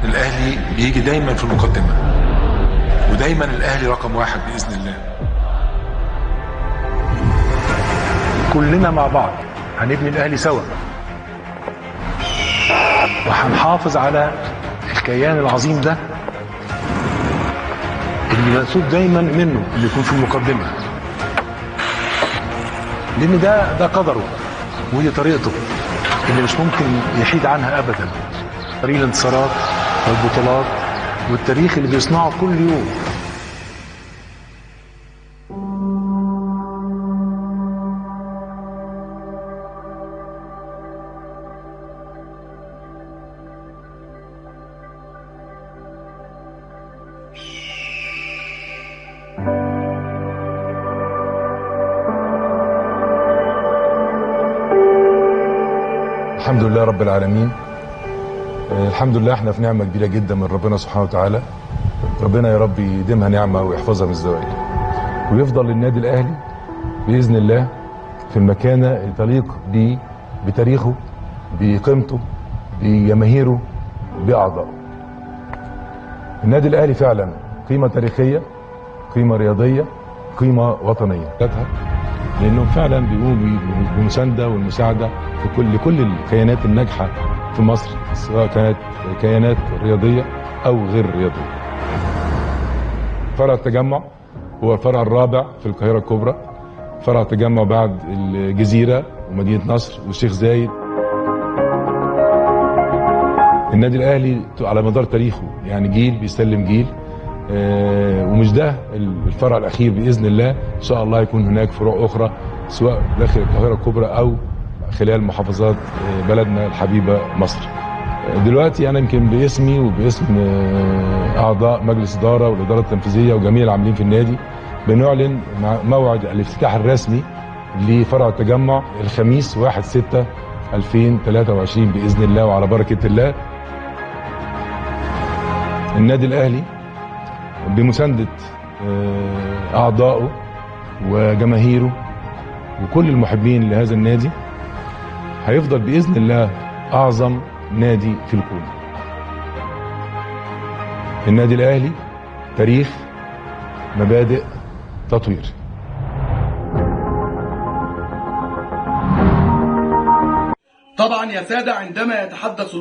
الاهلي بيجي دايما في المقدمة، ودايما الاهلي رقم واحد باذن الله. كلنا مع بعض هنبني الاهلي سوا، وهنحافظ على الكيان العظيم ده اللي مطلوب دايما منه اللي يكون في المقدمة، لان ده قدره ودي طريقته اللي مش ممكن يحيد عنها ابدا. طريق الانتصارات والبطولات والتاريخ اللي بيصنعه كل يوم. الحمد لله رب العالمين. الحمد لله احنا في نعمة كبيرة جدا من ربنا سبحانه وتعالى. ربنا يا رب يديمها نعمة ويحفظها من الزوال، ويفضل النادي الأهلي بإذن الله في المكانة اللي تليق بيه، بتاريخه، بقيمته، بجماهيره، بأعضائه. النادي الأهلي فعلا قيمة تاريخية، قيمة رياضية، قيمة وطنية، لأنهم فعلا بيقوموا بالمساندة والمساعدة في كل الكيانات الناجحة في مصر، سواء كانت كيانات رياضية أو غير رياضية. فرع التجمع هو الفرع الرابع في القاهرة الكبرى، فرع التجمع بعد الجزيرة ومدينة نصر والشيخ زايد. النادي الأهلي على مدار تاريخه يعني جيل بيسلم جيل، ومش ده الفرع الأخير بإذن الله. إن شاء الله يكون هناك فروع أخرى سواء داخل القاهرة الكبرى أو خلال محافظات بلدنا الحبيبة مصر. دلوقتي أنا يمكن باسمي وباسم أعضاء مجلس إدارة والإدارة التنفيذية وجميع العاملين في النادي بنعلن موعد الافتتاح الرسمي لفرع التجمع الخميس 1/6/2023 بإذن الله وعلى بركة الله. النادي الأهلي بمساندة أعضائه وجماهيره وكل المحبين لهذا النادي هيفضل بإذن الله أعظم نادي في الكون. النادي الأهلي تاريخ، مبادئ، تطوير. طبعا يا سادة، عندما يتحدث